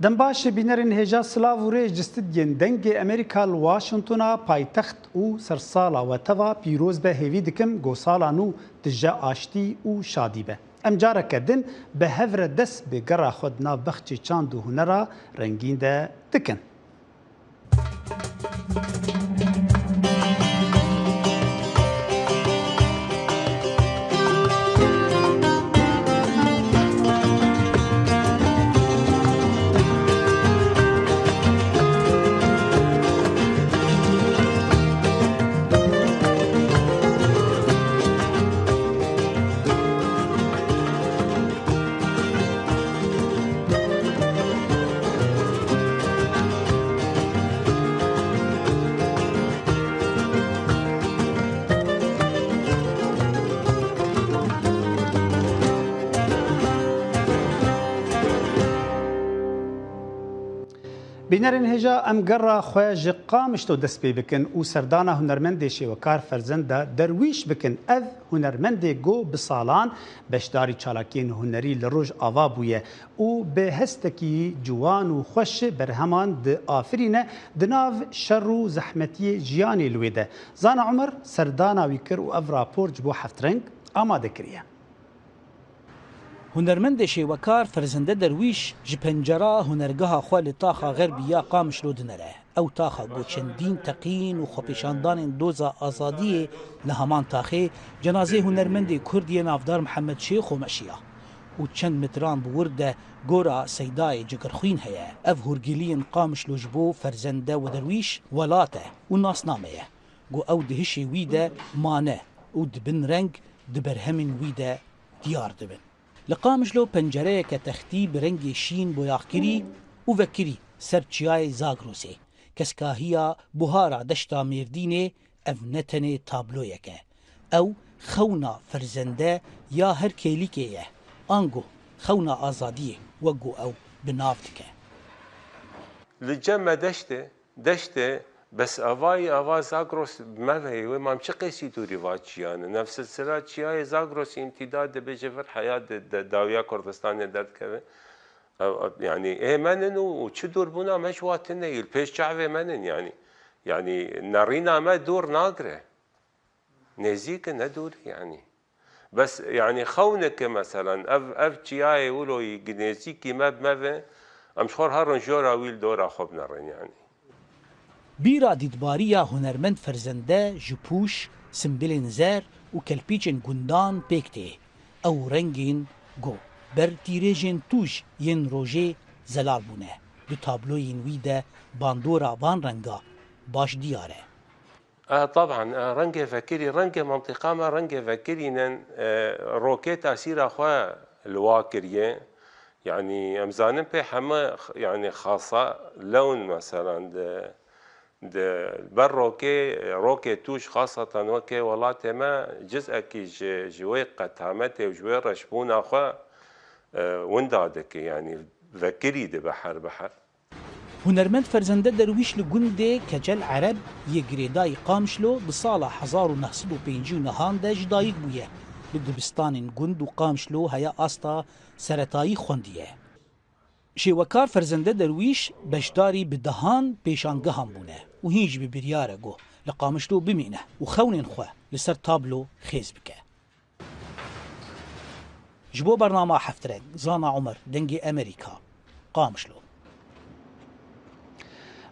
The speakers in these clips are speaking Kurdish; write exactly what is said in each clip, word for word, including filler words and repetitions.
Dem baş, bînerên hêja, silav û rêz ji stûdyên Dengê Amerîka li Washingtona paytext û sersala we teva pîroz be. Hêvî dikim ku sala nû tije aştî û şadî be. Em careke din bi hev re dest bi gera xwe di nav bexçê çand û hunera rengîn de dikin. Bînerên hêja, em gera xwe ji Qamişlo dest pê bikin û serdana hunermendê şêwekar Ferzende Derwîş bikin. Ev hunermendê ku bi salan beşdarî çalakiyên hunerî li Rojava bûye û bi hestekî ciwan û xweş berheman diafirîne, di nav şer û zehmetiyê jiyanê li wê de. Zana Umer serdana wî kir û ev rapor ji bo Heftreng amade kiriye. Hunermendê şêwekar Ferzende Derwîş ji pencera hunergeha xwe li taxa Xerbî ya Qamişlo dinere. Ew taxa ku çendîn teqîn û xwepêşandanên doza azadiyê li heman taxê cenazeyê hunermendê Kurd yê navdar Mihemed Şêxo meşiya û çend metran bi wir de gora Seydayê Cigirxwîn heye. Ev hûrgiliyên Qamişlo ji bo Ferzende we Derwîş welat e û nasname ye. Ku ew di hişê wî de mane û dibin reng, di berhemên wî de diyar dibin. Li Qamişlo pencereyeke textî bi rengê şîn boyaxkirî û vekirî ser çiyayê Zagrosê, keskahiya buhara deşta Mêrdînê, ev ne tenê tabloyek e. Ew xewna Ferzende ya her kêlîkê ye, ango xewna azadiyê wek ku ew bi nav dike. Li cem me deşt e, deşt e, bes avayî ava Zagros me ve, wê mam çi qêsî dûrî va çiyan e. Nefsilsira çiyayê Zagros îmtîda dibe ji vir heya di, di dawiya Kurdistanê derdikeve. Ev, ev, yanî ê me nin û, û çi dûrbûna me ji wa tune yî, li pêş çavê me nin yanî. Yanî nerîna me dûr nagire. Nêzîk e, ne dûr e, yanî. Bes, yanî, xewneke, meselen, ev, ev çiyayê wilo yî nêzîkî me bi me ve, em ji xwe re herin jora wî li dora xwe binerin, yanî. Bîra dîtbariya hunermend Ferzende ji pûş, simbilên zer û kelpîçên gundan pêk tê. Ew rengên ku ber tîrêjên tûj yên rojê zelal bûne, di tabloyên wî de bandora van renga baş diyar e. E, teban, e, rengê vekirî, rengê mentiqa me, rengê vekirî nin, e, rokê tesîra xwe li wa kiriye. Yanî, em zanin pê heme x-, yanî, xasa lewn, meselen, di, di ber rokê, rokê tûj, xaseten wekê welatê me, cizekî ji, ji wê qetametê û ji wê reşbûna xwe, e, winda dike, yanî, vekirî dibe her bi her. Hunermend Ferzende Derwîş li gundê Keçel Ereb yê girêdayî Qamişlo di sala hezar û neh sed û pêncî û nehan de ji dayik bûye. Li dibistanên gund û Qamişlo heya asta seretayî xwendiye. Şêwekar Ferzende Derwîş beşdarî bi dehan pêşangehan bûne û hîn jî bi biryar e ku li Qamişlo bimîne û xewnên xwe li ser tablo xêz bike. Ji bo bernama Heftreng, Zana Omer, Dengê Emerîka, Qamişlo.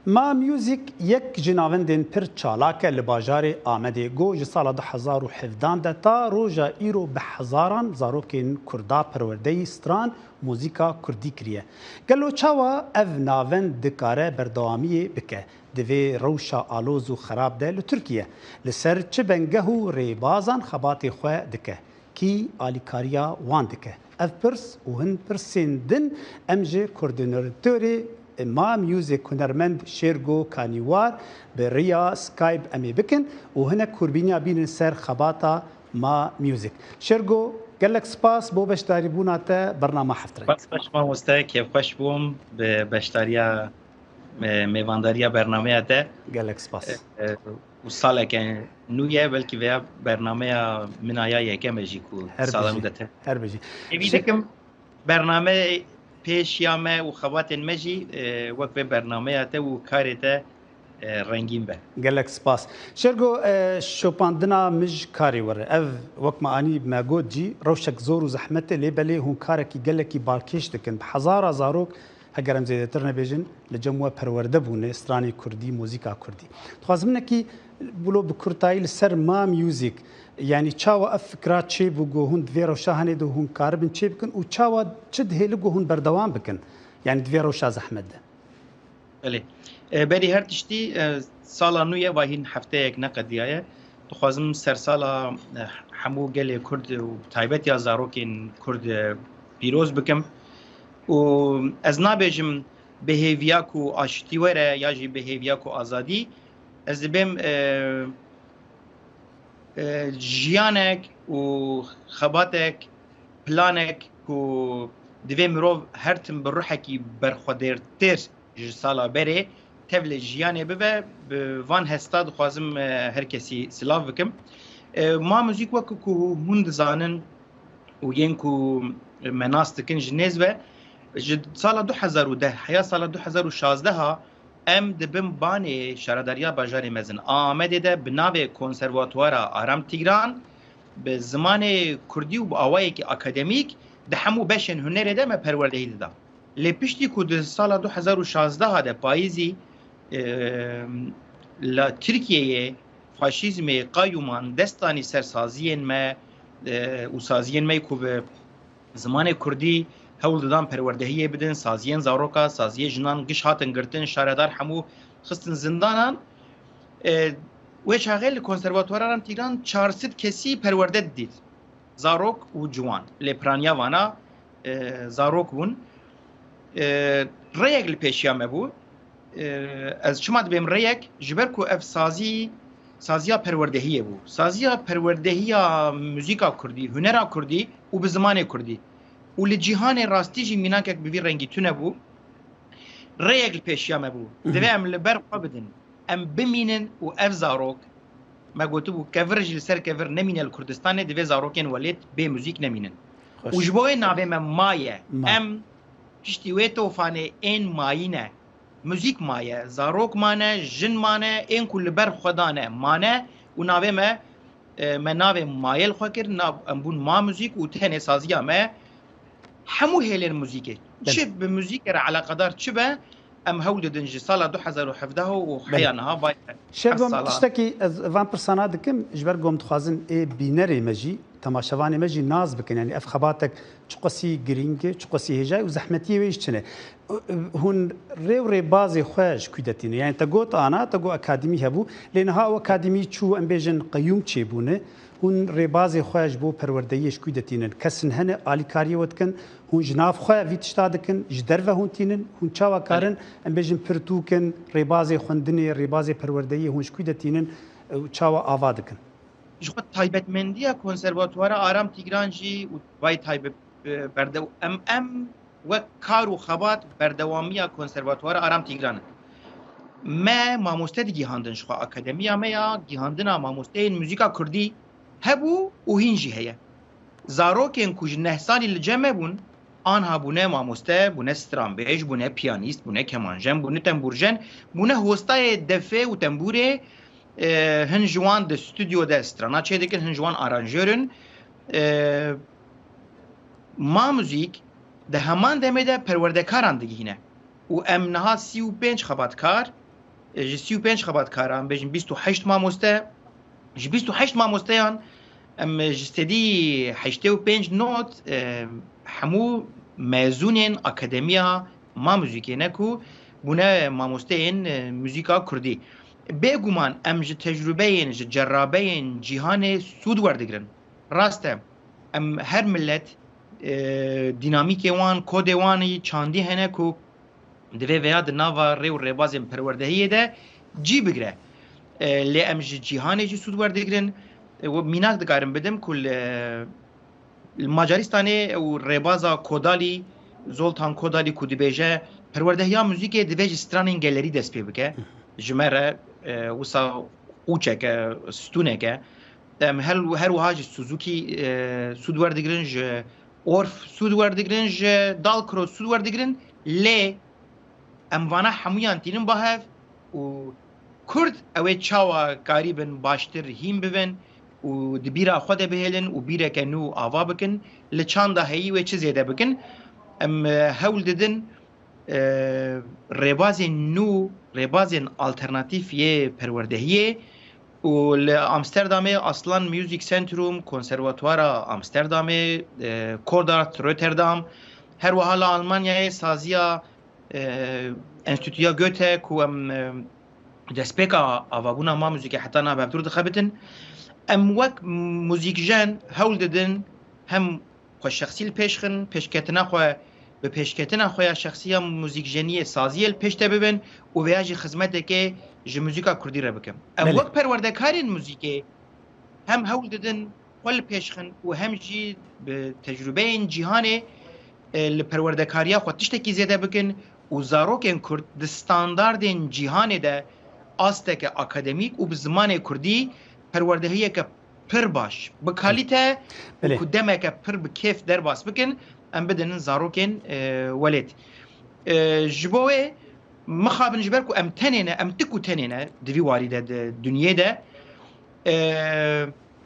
Ma Music yek ji navendên pir çalak e li bajarê Amedê. Go ji sala du hezar û hevdan de ta roja îro bi hezaran zarokên Kurda perwerdeyî stran muzîka Kurdî kiriye. Gelo çawa ev navend dikare berdewamiyê bike? Di vê rewşa aloz û xerab de li Tirkiye li ser çi bengeh û rêbazan xebatê xwe dike? Kî alîkariya wan dike? Ev pirs û hin pirsên din em ji koordînatorê Ma Music hunermend Şêrgo Kanîwar bi riya Skype em ê bikin û hinek hûrbîniya bînin ser xebata Ma Music. Şêrgo, gelek spas bo beşdarîbûna te bernama Heftreng. Spas xweş mamoste, kêfxweş bûm bi beşdariya, e, mêvandariya bernameya te. Gelek spas. E, e, û saleke nû ye, belkî veya bernameya min a ya yekem e jî ku Her sala bijî, nû de te. Her bijî. Hêvî Şê- dikim bername pêşiya me û xebatên me jî e, wek vê bernameya te û karê te e, rengîn be. Gelek spas. Şêrgo, e, şopandina mij karê we re. Ev, wek me anî me got jî, rewşek zor û zehmet e, lê belê hûn karekî gelekî balkêş dikin. Bi hezara zarok, heger em zêdetir nebêjin, li cem we perwerde bûne, stranê kurdî, muzîka kurdî. Dixwazim hinekî wilo bi kurtayî li ser Ma Music, yanî çawa ev fikra çêbû ku hûn di vê rewşa henê de hûn karibin çêbikin û çawa çi dihêli ku hûn berdewam bikin, yanî di vê rewşa zehmet de? Belê. E, berî her tiştî e, sala nû ye, va hîn hefteyek neqediyaye. Dixwazim sersala e, hemû gelê Kurd û bi taybet ya zarokên Kurd e, pîroz bikim. Û ez nabêjim bi hêviya ku aştî were ya jî bi hêviya ku azadî. Ez dibêm e, e, jiyanek û xebatek, planek ku divê mirov her tim bi ruhekî berxwedêrtir ji sala berê tevlê jiyanê bibe, bi van hesta dixwazim e, her kesî silav bikim. E, Ma Muzîk wek ku hûn dizanin û yên ku me nas dikin ji nêz ve, ji sala du hezar û deh heya sala du hezar û şazdeh a em di bin banê Şaredariya Bajarê Mezin a Amedê de bi navê Konservatuwara Aram Tîgran bi zimanê kurdî û bi awayekî akademîk di hemû beşên hunerê de me perwerdehî dida. Lê piştî ku di sala du hezar û şazdeh de payîzî e, li Tirkiyeyê faşîzmê qayûman dest danî ser saziyên me e, û saziyên me ku bi zimanê kurdî hewl didan perwerdehiyê bidin, saziyên zaroka, saziyê jinan giş hatin girtin, şaredar hemû xistin zindanan. E, wê çaxê li Konservatuwara Aram Tîgran çar sed kesî perwerde didît. Zarok û ciwan. Lê piraniya vana e, zarok bûn. E, rêyek li pêşiya me bû. E, ez çima dibêm rêyek? Ji ber ku ev sazî, saziya perwerdehiyê bû. Saziya perwerdehiya muzîka kurdî, hunera kurdî û bi zimanê kurdî. Û li cîhanê rastî jî mînakek bi vî rengî tune bû. Rêyek li pêşiya me bû. Divê em li ber xwe bidin. Em bimînin û ev zarok, me gotibû, kevir jî li ser kevir nemîne li Kurdistanê, divê zarokên welêt bê muzîk nemînin. Xweş. Û ji bo wê navê me Ma ye. Ma. Em piştî wê tofanê ên mayî ne. Muzîk maye, zarok mane, jin mane, ên ku li ber xwe dane mane û navê me, e, me navê mayê li xwe kir, nav, em bûn Ma Muzîk û tenê saziya me hemû hêlên muzîkê. Belê. Çi bi muzîkê re eleqedar çi be, em hewl didin ji sala du hezar û hevdeh û heya niha vay. Şêrgo, tiştekî ez van pirsana dikim, ji ber ku em dixwazin ê bînerê me jî, temaşevanê me jî nas bikin. Yanî ev xebatek çiqasî girîng e, çiqasî hêja ye û zehmetiyê wê jî çi ne. Hûn rê û rêbazê xwe ji kû de tînin? Yanî te got ana, te got akademî hebû, lê niha ew akademî çû, em bêjin qeyûm çêbûne. Hûn rêbazê xwe ji bo perwerdehiyê ji kû de tînin? Kesin hene alîkariyê we dikin? Hûn ji nav xwe vî tişta dikin? Ji derve hûn tînin? Hûn çawa karin, em bêjin, pirtûkin, rêbazê xwendinê, rêbazê perwerdehiyê hûn ji kû de tînin û çawa ava dikin? Ji xwe taybetmendiya Konservatuwara Aram Tîgran jî û vay taybet, e, berdew-, em, em wek kar û xebat berdewamiya Konservatuwara Aram Tîgran in. Me mamoste digihandin, ji xwe akademiya me ya gihandina mamosteyên muzîka kurdî hebû û hîn jî heye. Zarokên ku ji neh salî li cem me bûn, anha bûne mamoste, bûne stranbêj, bûne piyanîst, bûne kemanjen, bûne tembûrjen, bûne hostayê defê û tembûrê. E, hin ji wan di stûdyo de strana çêdikin, hin ji wan aranjör in. E, Ma Muzîk di heman demê de perwerdekaran digihîne û em niha sî û pênc xebatkar, e, ji sî û pênc xebatkaran, bêjin bîst û heşt mamoste, ji bîst û heşt mamosteyan em ji sedî heştê û pênc not, e, hemû mezûnên akademiya Ma Muzîkê ne ku bûne mamosteyên, e, muzîka kurdî. Bêguman em ji tecrûbeyên, ji cerabeyên cîhanê sûd werdigrin. Rast e, em her milet, e, dînamîkê wan, kodê wan î çandî hene ku divê veya di nava rê û rêbazên perwerdehiyê de cî bigire. E, lê em ji cîhanê jî sûd werdigrin. E, we mînak dikarim bidim ku li, li Macaristanê ew rêbaza Kodalî, Zoltan Kodalî ku dibêje, perwerdehiya muzîkê divê ji stranên gelerî dest pê bike. Ji me re, e, wisa qûçeke, stûneke. Em her, her wiha ji Suzuki, e, sûd werdigirin, ji orf sûd werdigrin, ji Dalkro sûd werdigrin, lê em vana hemûyan tînin ba hev û Kurd ew ê çawa karîbin baştir hîn bibin û di bîra xwe de bihêlin û bîreke nû ava bikin, li çanda heyî wê çi zêde bikin. Em, e, hewl didin, e, rêbazên nû, rêbazên alternatîf yê perwerdehiyê û li Amsterdamê Aslan Music Centrum, Konservatuara Amsterdamê, e, Kodart, Rotterdam, her wiha li Almanyayê saziya, e, Enstîtuya Goethe ku em, e, destpêka avabûna ma muzîkê heta niha bi hevdûr dixebitin. Em wek muzîkjen hewl didin hem xwe şexsî li pêş xin, pêşketina xwe bi pêşketina xwe ya şexsî ya muzîkjeniyê, saziyê li pêş de bibin û veya jî xizmetekê ji muzîka kurdî re bikin. Em Belê. wek perwerdekarên muzîkê hem hewl didin xwe li pêş xin û hem jî bi tecrûbeyên cîhanê, e, li perwerdekariya xwe tiştekî zêde bikin û zarokên kurd di standardên cîhanê de asteke akademîk û bi zimanê kurdî perwerdehiyeke pir baş, bi kalîte û Belê. ku demeke pir bi kêf derbas bikin, em bidinin zarokên, e, welêt. E, ji bo wê mixabin ji ber ku em tenê ne, em tik û tenê ne di vî warî de, di dinyê de, e,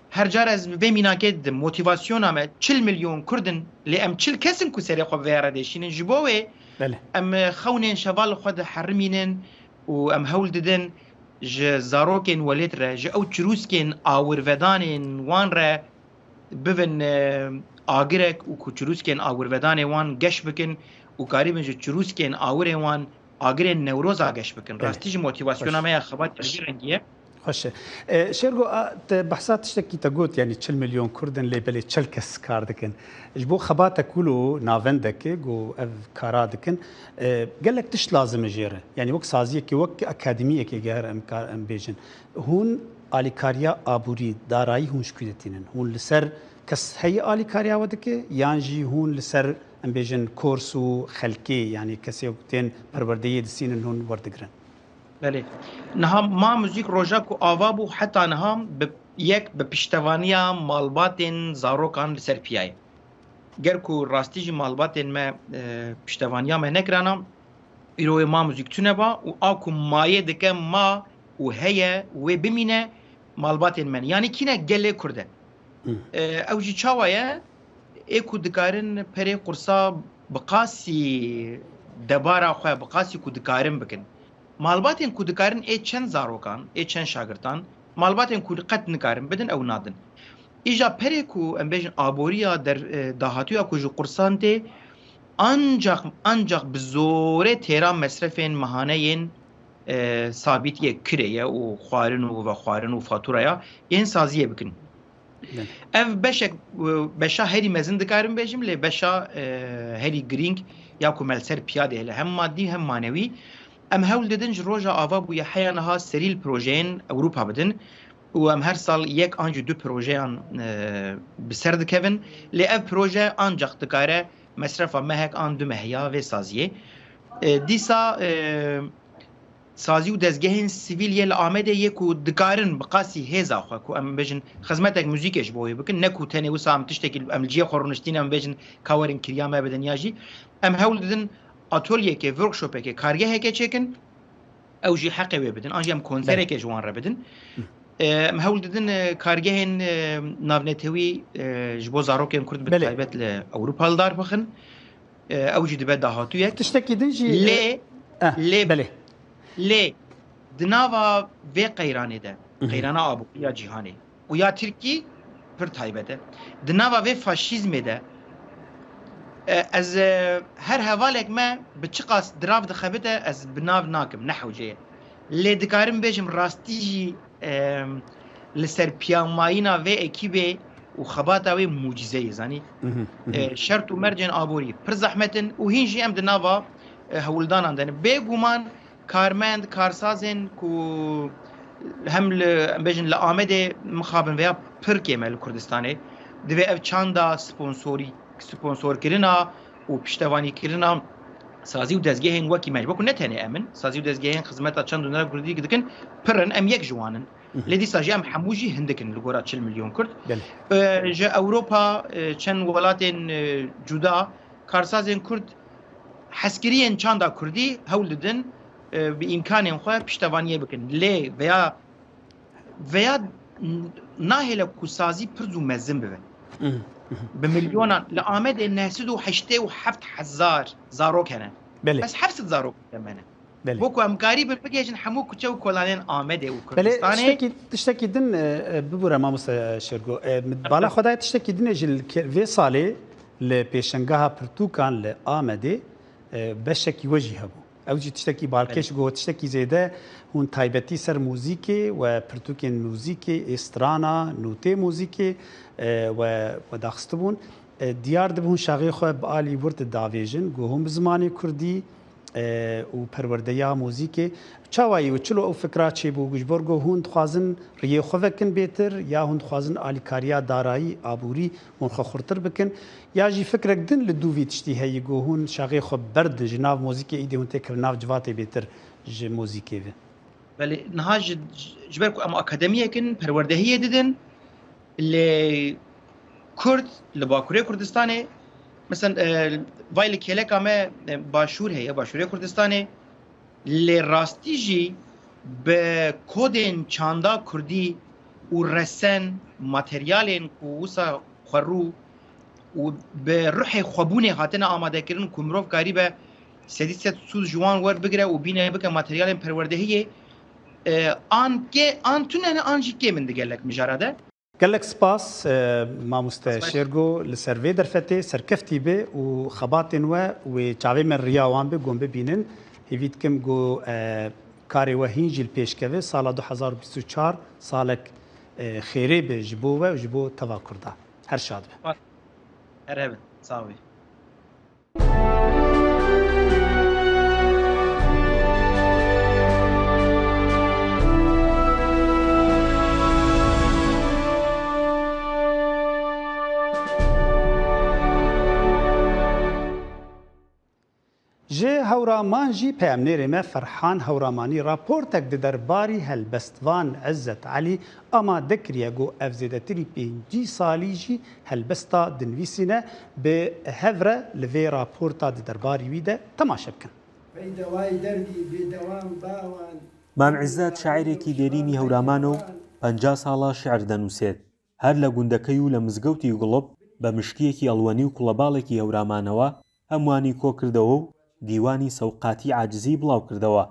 her car ez bi vê mînakê didim, motivasyona me çil milyon Kurd in, lê em çil kes in ku serê xwe bi vê re dêşînin. Ji bo wê Belê. em, e, xewnên şeva li xwe diherimînin û em hewl didin ji zarokên welêt re, ji ew çirûskên awirvedanên wan re bibin, e, agirek û ku çirûskên awirvedanê wan geş bikin û karîbin ji çirûskên awirên wan agirên Newroza geş bikin. Belê. Rastî jî motivasyona Xweş. me ya xebat Xweş. ji vî rengî ye. Xweş e. E, Şêrgo, a, te behsa tiştekî te got, yanî çil milyon Kurd in, lê belê çil kes kar dikin. Ji bo xebatek wilo navendeke ku ev kara dikin, e, gelek tişt lazim e jê re. Yanî wek saziyekê, wek akademiyekê ger em kar, em bêjin. Hûn alîkariya aborî, darayî hûn ji ku de tînin? Hûn li ser kes heye alîkariya we dike, yan jî hûn li ser, em bêjin, kors û xelkê, yanî kesê ku tên perwerdeyê disînin hûn werdigrin? Belê. Niha ma muzîk roja ku ava bû heta niha bi yek bi piştevaniya malbatên zarokan li ser piya ye. Ger ku rastî jî malbatên me, e, piştevaniya me nekirana, îro wê ma muzîk tune ba û a ku mayê dike ma û heye wê bimîne malbatên me ne. Yanî kî ne, gelê Kurd e. Hı. E, ew jî çawa ye? Ê ku dikarin perê qursa bi qasî debara xwe, bi qasî ku dikarin bikin. Malbatên ku dikarin ê çend zarokan, ê çend şagirtan, malbatên ku qet nikarin bidin, ew nadin. Îja perê ku em bêjin aboriya der, e, dahatûya ku ji qursan tê, ancak, ancak bi zorê têra mesrefên mehane yên, e, sabît yê kirê ye û xwarin û vexwarin û faturaya yên saziyê bikin. Belê. Ev beşek, e, beşa herî mezin dikarim bêjim, lê beşa, e, herî girîng ya ku me li ser piya dihêle, hem madî hem manewî. Em hewl didin ji roja ava bûye heya niha serî li projeyên Ewropa bidin û em her sal yek an jî du projeyan, e, bi ser dikevin. Lê ev proje ancak dikare mesrefa mehek an du meh ya vê saziyê. E, dîsa, e, sazî û dezgehên sivîl yê li Amedê yê ku dikarin bi qasî hêza xwe, ku em bêjin xizmetek muzîkê ji bo wê bikin, ne ku tenê wisa em tiştekî em li cihê xwe rûniştîne, em bêjin ka werin kiriya me bidin ya jî. Em hewl didin atolyekê, workshopekê, kargehekê çêkin, ew jî heqê wê bidin. An jî em Belê. konserekê ji wan re bidin. Hı. E, em hewl didin, e, kargehên, e, navnetewî, e, ji bo zarokên Kurd bi Belê. taybet li Ewropa li dar bixin. E, ew jî dibe dahatûyek. Tiştekî din jî, Lê, e, eh, lê, belê. lê di nava vê qeyranê de, Mhm. qeyrana aboriya cîhanê û ya Tirkî pir taybet e. Di nava vê faşîzmê de, e, ez, e, her hevalek me bi çiqas dirav dixebite, ez bi nav nakim, ne hewce ye. Lê dikarim bêjim rastî jî, e, li ser piyamayîna vê ekîbê û xebata wê mucîze ye, zanî. Mhm, mhm. E, şert û mercên aborî pir zehmet in û hîn jî em di nava, e, hewldanan de ne. Bêguman karmend, karsazên ku hem li, em bêjin li Amedê mixabin veya pir kêm e li Kurdistanê, divê ev çanda sponsorî, sponsorkirina û piştevanîkirina Sazî û dezgehên wekî me, ji bo ku ne tenê em in, sazî û dezgehên xizmeta çand û nera kurdî dikin, pir in, em yek ji wan in. Lê dîsa jî em hemû jî hindik in li gora çil milyon kurd. Belê. E, ji Ewropa, e, çend welatên, e, cuda karsazên kurd hezkiriyên çanda kurdî hewl didin, e, bi îmkanên xwe piştevaniyê bikin. Lê veya, veya n-, nahêle ku sazî pir zû mezin bibe. Bi milyonan, li Amedê neh sed û heştê û heft hezar zarok hene. Belê. Bes heft sed zarok hene. Belê. Bo ku em karîbin bigihêjin hemû kuçe û kolanên Amedê û Belê, Kurdistanê. Tiştekî, tiştekî din, e, e, bibûre mamoste Şêrgo. E, min bala xwe daye tiştekî dinê jî li ke-, vê salê li pêşengeha pirtûkan li Amedê, e, beşekî we jî hebû. Ew jî tiştekî balkêş Belê. Got, tiştekî zêde hûn taybetî ser muzîkê we pirtûkên muzîkê, ê strana, notê muzîkê, e, we, we daxistibûn. E, diyar dibe hûn şaxê xwe bi alî wir didavêjin, ku hûn bi zimanê kurdî, e, û perwerdeya muzîkê. Çawa yî û çilo ew fikra çêbû, ku ji bo ku hûn dixwazin riyê xwe vekin bêtir, ya hûn dixwazin alîkariya darayî, aborî hûn xwe xurtir bikin, ya jî fikrek din li dû vî tiştî heyî, ku hûn şaxê xwe berdin ji nav muzîkê, îdî hûn têkevin nav civatê bêtir ji muzîkê ve? Belê, niha ji, ji ber ku em akademiyek in, perwerdehiyê didin, lê Kurd li Bakurê Kurdistanê, mesela, e, vay li kêleka me, e, Başûr heye, Başûrê Kurdistanê, lê rastî jî bi kodên çanda kurdî û resen, materyalên ku wisa xwerû û bi ruhê xwebûnê hatine amadekirin ku mirov karîbe sedî sed sûd ji wan werbigire û bîne bike materyalên perwerdehiyê, e, an kê-, an tune ne an jî kêm in di gelek mijara de. Gelek spas, e, mamoste Spas. Şêrgo, li ser vê derfetê serkeftî be û xebatên we wê çavê me riya wan be, gon bibînin. Hêvî dikim ku, e, karê we hîn jî li pêş keve. Sala du hezar û bîst û çar salek, e, xêrê be ji bo we û ji bo teva Kurda. Her şad be. Her hebin. Sağ ol. Ji Hewraman jî peyamnêrê me Ferhan Hewramanî raportek di derbarî helbestvan Izzet Elî amade kiriye, got ev zêdetirî pêncî salî jî helbesta dinivîsîne. Bi hev re li vê raporta di derbarî wî de temaşe bikin. Peydewayî derdî bêdewam bawan. Mam Îzzet şaîrekî dêrînî Hewraman û penca sala şi'ir denûsêt. Her لە گوندەکەی و لە مزگەوتی گوڵب بە مشکیەکی ئەڵوەنی و کوڵەباڵێکی هەورامانەوە هەموانی کۆ کردەوە و دیوانی سەوقاتی عاجزی بڵاو کردەوە.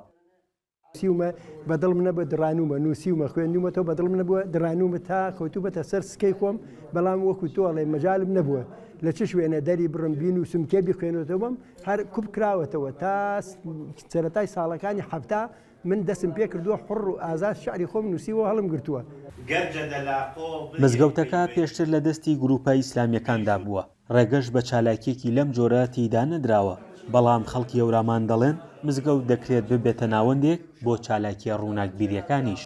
نووسیومە، بە دڵم نەبووە دڕانوومە، نووسیومە، خوێندوومەتەوە، بە دڵم نەبووە دڕانوومە تا کەوتوومەتە سەر سکەی خۆم، بەڵام وەکو تۆ ئەڵێ مەجالم نەبووە لە چ شوێنە دەری بڕم بینووسم، کێ بیخوێنێتەوە بم، هەر کوپ کراوەتەوە تا س-، سەرەتای ساڵەکانی حەفتا من دەستم پێ کردووە حڕ و ئازاد شعری خۆم نووسیوە و هەڵم گرتووە. مزگەوتەکە پێشتر لە دەستی گروپە ئیسلامیەکاندا بووە. ڕێگەش بە چالاکیەکی لەم جۆرە تێیدا نەدراوە، بەڵام خەڵکی هەورامان دەڵێن مزگەوت دەکرێت ببێتە ناوەندێک بۆ چالاکیە ڕووناکبیریەکانیش.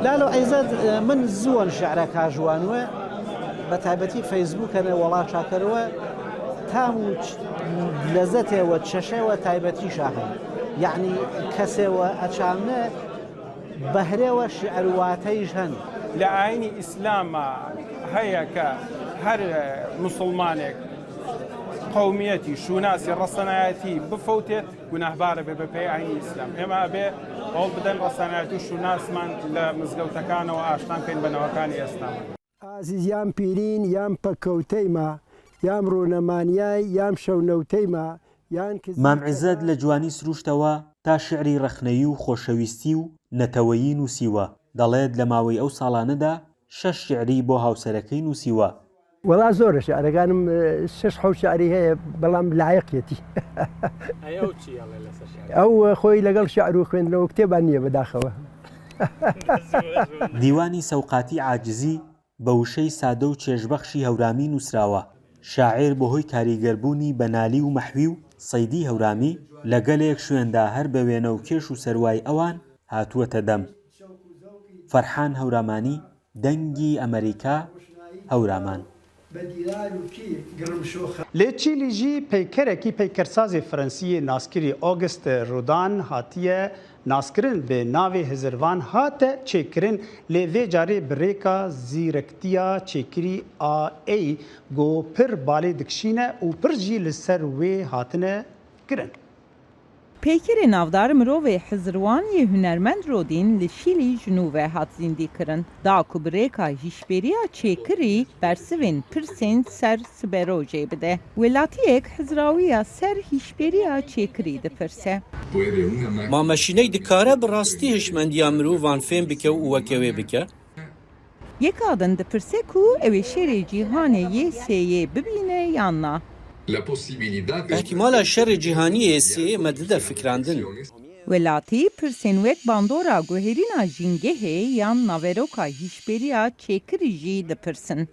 لالۆ عیزەت، من زووەن شعرە کاژوانوە بە تایبەتی فەیسبووکەنە وەڵا چاکەرەوە تام و چ-، لەزەتێ و چەشێوە تایبەتی شاخن. یعنی کەسێوە ئەچامنە بەهرێوە شعر واتەیش هەن. لە ئاینی ئیسلاما هەیە کە هەر موسڵمانێک قەومیەتی، شوناسی، ڕەسەنایەتی بفەوتێت، گوناهبارە بێ بە پێی ئاینی ئیسلام. ئێمە ئەبێ هەوڵ بدەن ڕەسەنایەتی و شوناسمان لە مزگەوتەکانەوە ئاشنا بکەین بە نەوەکانی ئێستامان. ئازیز یان پیرین یان پەکەوتەیمە، یان ڕوونەمانیای یان شەونەوتەیمە، یان کزی مام عیزەت لە جوانی سروشتەوە تا شعری ڕەخنەیی و خۆشەویستی و نەتەوەیی نووسیوە. دەڵێت لە ماوەی ئەو ساڵانەدا شەش شعری بۆ هاوسەرەکەی نووسیوە. وەڵا زۆرە شعرەکانم، شەش حەوت شعری هەیە، بەڵام لایەقیەتی. ئەی ئەو چی ئەڵێ لەسەر شعر؟ ئەو خۆی لەگەڵ شعر و خوێندنەوە کتێبان نییە بەداخەوە. دیوانی سەوقاتی عاجزی بە وشەی سادە و چێژبەخشی هەورامی نووسراوە. شاعیر بەهۆی کاریگەربوونی بە نالی و مەحوی و سەیدی هەورامی لە گەلێک شوێندا هەر بە وێنە و کێش و سەروای ئەوان هاتووەتە دەم. فەرحان هەورامانی، دەنگی ئەمریکا، هەورامان. Lê Çîlî jî peykerekî peykersazê Fransî yê naskirî Auguste Rodin hatiye naskirin bi navê Hizirvan hate çêkirin, lê vê carê bi rêka zîrektiya çêkirî A I ku pir balê dikişîne û pir jî li ser wê hatine kirin. Peykerê navdar mirovê Hizirwan yê hunermend Rodin li Şîlî ji nû ve hat zîndî kirin. Da ku bi rêka hişberiya çêkirî bersivên pirsên ser siberojê bide. Welatiyek hizrawiya ser hişberiya çêkirî dipirse. Ma meşîneyî dikare bi rastî hişmendiya mirovan fêm bike û weke wê bike? Yeka din dipirse ku ew ê şerê cîhanê yê sêyê bibîne yan na. Îhtimala şerê cîhanî yê sêyê me dide fikirandin. Welatî pirsên wek bandora guherîna jîngehê yan naveroka hişberiya çêkirî jî dipirsin.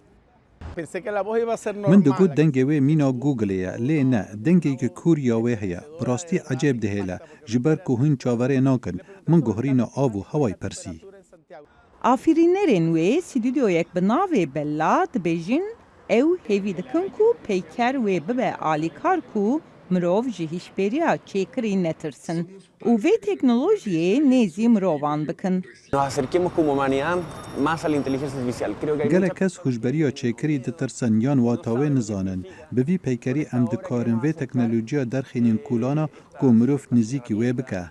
Min digot dengê wê mîna Googlê ye, lê ne, dengekî kûr ya wê heye. Bi rastî ecêb dihêle, ji ber ku hûn çaverê nakin. Min guherîna av û hewayî pirsî. Afirînerên wê stûdyoyek bi navê Bella dibêjin, ew hêvî dikin ku peyker wê bibe alîkar ku mirov ji hişberiya çêkirî netirsin û vê teknolojiyê nêzî mirovan bikin. Nos acerquemos como humanidad más a la inteligencia artificial. Creo que hay mucha... Gelek kes hûşberiya çêkirî ditirsin yan wata wê nizanin. Bi vî peykerî em dikarin vê teknolojiya derxînin kûlana ku mirov nizîkî wê bike.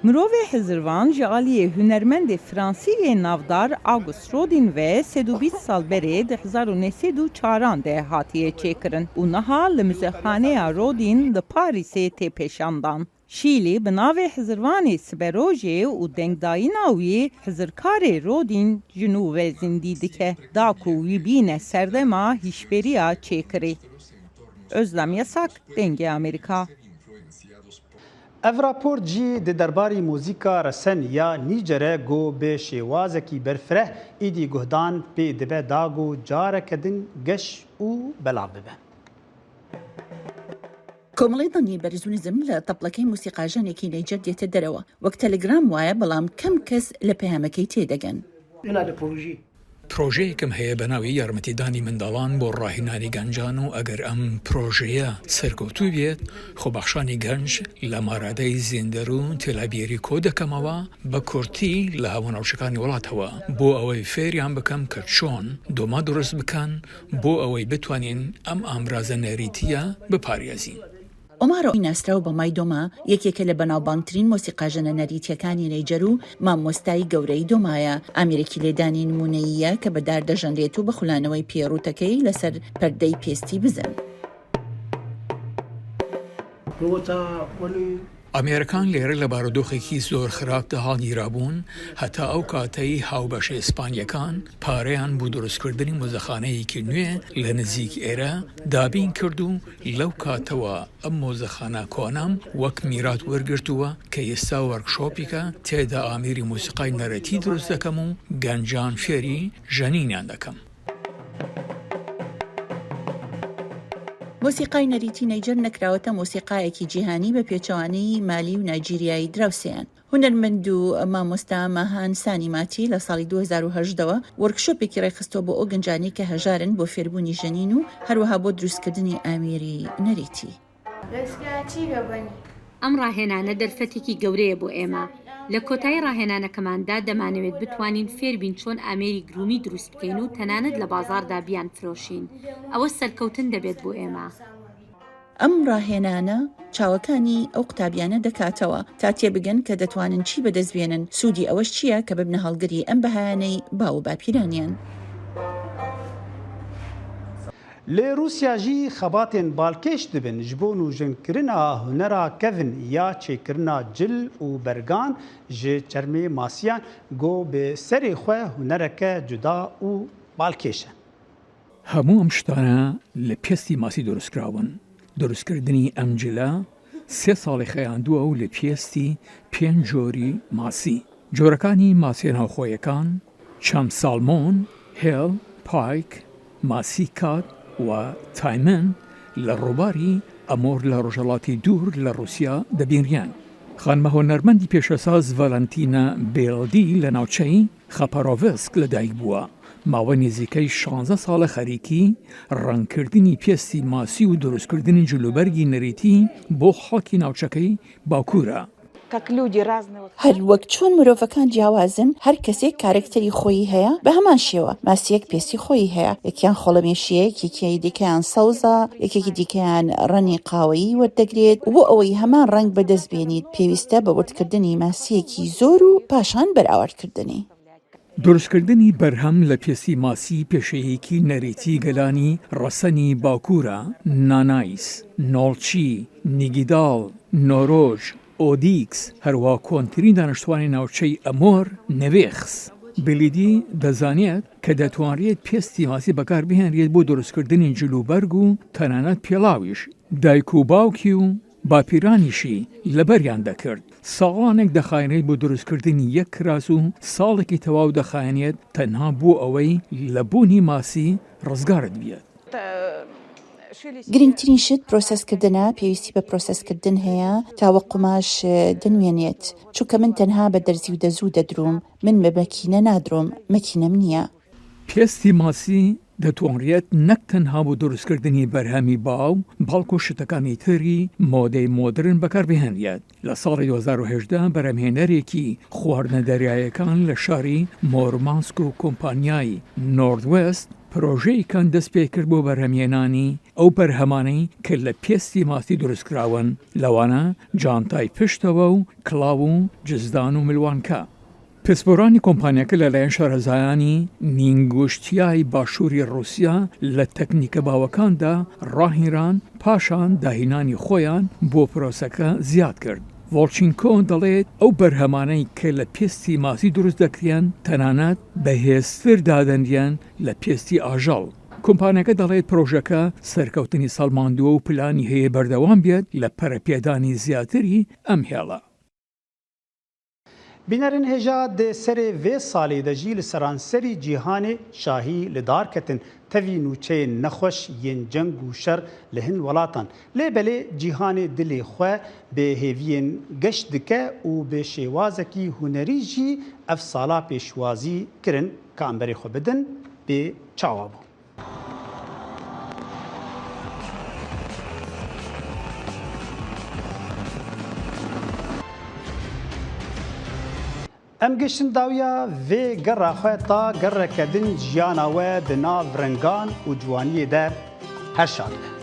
Mirovê hizirvan ji aliyê hunermendê Fransî yê navdar Auguste Rodin ve sed û bîst sal berê di hezar û neh sed û çaran de hatiye çêkirin û niha li Muzexaneya Rodin li Parîsê tê pêşandan. Şîlî bi navê Hizirvanê siberojê û dengdayîna wî hizirkarê Rodin ji nû ve zindî dike, da ku wî bîne serdema hişberiya çêkirî. Özlem Yasak, Dengê Amerîka. Ev raport jî di derbarî muzîka resen ya Nîcere ku bi şêwazekî berfireh îdî guhdan pê dibe da ku careke din geş û belav bibe. کۆمەڵی دەنگی بەرزونیزم لە تەپڵەکەی موسیقاژەنێکی نەیجەر دێتە دەرەوە، وەک تەلەگرام وایە، بەڵام کەم کەس لە پەیامەکەی تێدەگەن. پرۆژەیەکم هەیە بە ناوی یارمەتیدانی منداڵان بۆ ڕاهێنانی گەنجان و ئەگەر ئەم پرۆژەیە سەرکەوتوو بێت، خۆبەخشانی گەنج لە مارادای زیندەر و تێلابیری کۆ دەکەمەوە، بە کورتی لە هەموو ناوچەکانی وڵاتەوە، بۆ ئەوەی فێریان بکەم کە چۆن دۆما دروست بکەن، بۆ ئەوەی بتوانین ئەم ئامرازە نەریتیە بپارێزین. ئۆمارۆ ناسراو بە مای دۆما، یەکێکە لە بەناوبانگترین مۆسیقاژەنە نەریتیەکانی نەیجەر و مامۆستای گەورەی دۆمایە. ئامێرێکی لێدانی نمونەییە کە بە دار دەژەنرێت و بە خولانەوەی پێڕوتەکەی لەسەر پەردەی پێستی بزن. ئامێرەکان لێرە لە بارودۆخێکی زۆر خراپدا هاگیرابوون، هەتا ئەو کاتەی هاوبەشە ئیسپانیەکان پارەیان بۆ دروستکردنی مۆزەخانەیەکی نوێ لە نزیک ئێرە دابین کرد و لەو کاتەوە ئەم مۆزەخانە کۆنەم وەک میرات وەرگرتووە کە ئێستا وەرکشۆپێکە تێدا ئامێری مۆسیقای نەرەتی دروست دەکەم و گەنجان فێری ژەنینیان دەکەم. مۆسیقای نەریتی نەیجەر نەکراوەتە مۆسیقایەکی جیهانی بە پێچەوانەی مالی و نایجیریایی دراوسێیان. هونەرمەند و مامۆستا ماهان سانی ماتی لە ساڵی دوو هەزار و هەژدەوە وەرکشۆپێکی ڕێکخستووە بۆ ئەو گەنجانەی کە هەژارن بۆ فێربوونی ژەنین و هەروەها بۆ دروستکردنی ئامێری نەریتی. ئەم ڕاهێنانە دەرفەتێکی گەورەیە بۆ ئێمە. لە کۆتایی ڕاهێنانەکەماندا دەمانەوێت بتوانین فێر بین چۆن ئامێری گرومی دروست بکەین و تەنانەت لە بازاڕدا بیانفرۆشین. ئەوە سەرکەوتن دەبێت بۆ ئێمە. ئەم ڕاهێنانە چاوەکانی ئەو قوتابیانە دەکاتەوە تا تێبگەن کە دەتوانن چی بەدەست بێنن، سوودی ئەوەش چییە کە ببنە هەڵگری ئەم بەهایانەی باو و باپیرانیان. Li Rûsya jî xebatên balkêş dibin ji bo nûjinkirina hunera kevin ya çêkirina cil û bergan ji çermê masiyan ku bi serê xwe hunereke cuda û balkêş e. هەموو ئەم شتانە لە پێستی ماسی دروستکراون. دروستکردنی ئەم جلە سێ ساڵی خەیاندووە و لە پێستی پێنج جۆری ماسی. جۆرەکانی ماسیە ناوخۆیەکان، چەم سالمۆن، هێڵ، پایک، ماسی کات و تایمن لە ڕووباری ئەمۆر لە ڕۆژهەڵاتی دوور لە ڕووسیا دەبینریان. خانمە هونەرمەندی پێشەساز ڤالەنتینە بێڵدی لە ناوچەی خاپارۆڤسک لەدایک بووە. ماوە نزیکەی شانزە ساڵە خەریکی ڕەنگکردنی پێستی ماسی و دروستکردنی جلوبەرگی نەریتی بۆ خەڵکی ناوچەکەی باکوورە. هەر وەک چۆن مرۆڤەکان جیاوازن، هەر کەسێک کارەکتەری خۆیی هەیە، بە هەمان شێوە ماسیەک پێستی خۆیی هەیە. یەکیان خۆڵەمێشیەیە، یەکێکی دیکەیان سەوزە، یەکێکی دیکەیان ڕەنی قاوەیی وەردەگرێت. بۆ ئەوەی هەمان ڕەنگ بەدەست بێنیت، پێویستە بە وردکردنی ماسیەکی زۆر و پاشان بەرئاوردکردنی. دروستکردنی بەرهەم لە پێستی ماسی پێشەیەکی نەریتی گەلانی ڕەسەنی باکوورە، نانایس، نۆڵچی، نیگیداڵ، نۆرۆژ، ئۆدیکس، هەروە کۆنترین دانیشتوانی ناوچەی ئەمۆر، نەوێخس. بلیدی دەزانێت کە دەتوانرێت پێستی ماسی بەکار بهێنرێت بۆ دروستکردنی جلوبەرگ و تەنانەت پێڵاویش. دایک و باوکی و باپیرانیشی لەبەریان دەکرد. ساڵانێک دەخایەنێت بۆ دروستکردنی یەک کراس و ساڵێکی تەواو دەخایەنێت تەنها بۆ ئەوەی لە بوونی ماسی ڕزگارت بێت. گرنگترین شت پرۆسسکردنە. پێویستی بە پرۆسسکردن هەیە تا وە قوماش دەنوێنێت، چونکە من تەنها بە دەرزی و دەزوو دەدروم. من بە مەکینە نادروم، مەکینەم نییە. پێستی ماسی دەتوانرێت نەک تەنها بۆ دروستکردنی بەرهەمی باو، بەڵکو شتەکانی تری مۆدەی مۆدرن بەکاربهێنرێت. لە ساڵی دوو هەزار و هەژدە بەرهەمهێنەرێکی خواردنە دەریاییەکان لە شاری مۆرمانسک و کۆمپانیای نۆردوێست پرۆژەیەکان دەست پێکرد بۆ بەرهەمهێنانی ئەو بەرهەمانەی کە لە پێستی ماسی دروستکراون، لەوانە جانتای پشتەوە و کڵاو و جزدان و ملوانکە. پسپۆرانی کۆمپانیاکە لەلایەن شارەزایانی نینگوشتیای باشووری ڕووسیا لە تەکنیکە باوەکاندا ڕاهیران، پاشان داهینانی خۆیان بۆ پرۆسەکە زیاد کرد. ڤۆڵچینکۆ دەڵێت ئەو بەرهەمانەی کە لە پێستی ماسی دروست دەکرێن تەنانەت بەهێزتر دادەنرێن لە پێستی ئاژەڵ. کۆمپانیاکە دەڵێت پرۆژەکە سەرکەوتنی سەڵماندووە و پلانی هەیە بەردەوام بێت لە پەرەپێدانی زیاتری ئەم هێڵە. Bînerên hêja di serê vê salê de jî li seranserî cîhanê şahî li dar ketin. Tevî nûçeyên nexweş yên ceng û şer li hin welatan. Lê belê cîhanê dilê xwe bi hêviyên geş dike û bi şêwazekî hunerî jî ev sala pêşwazî kirin. Ka em berê xwe bidin, bê çawa bû? Em giştin dawiya vê gera xwe ta gereke din jiyana we di nav rengan û ciwaniyê de her şad be.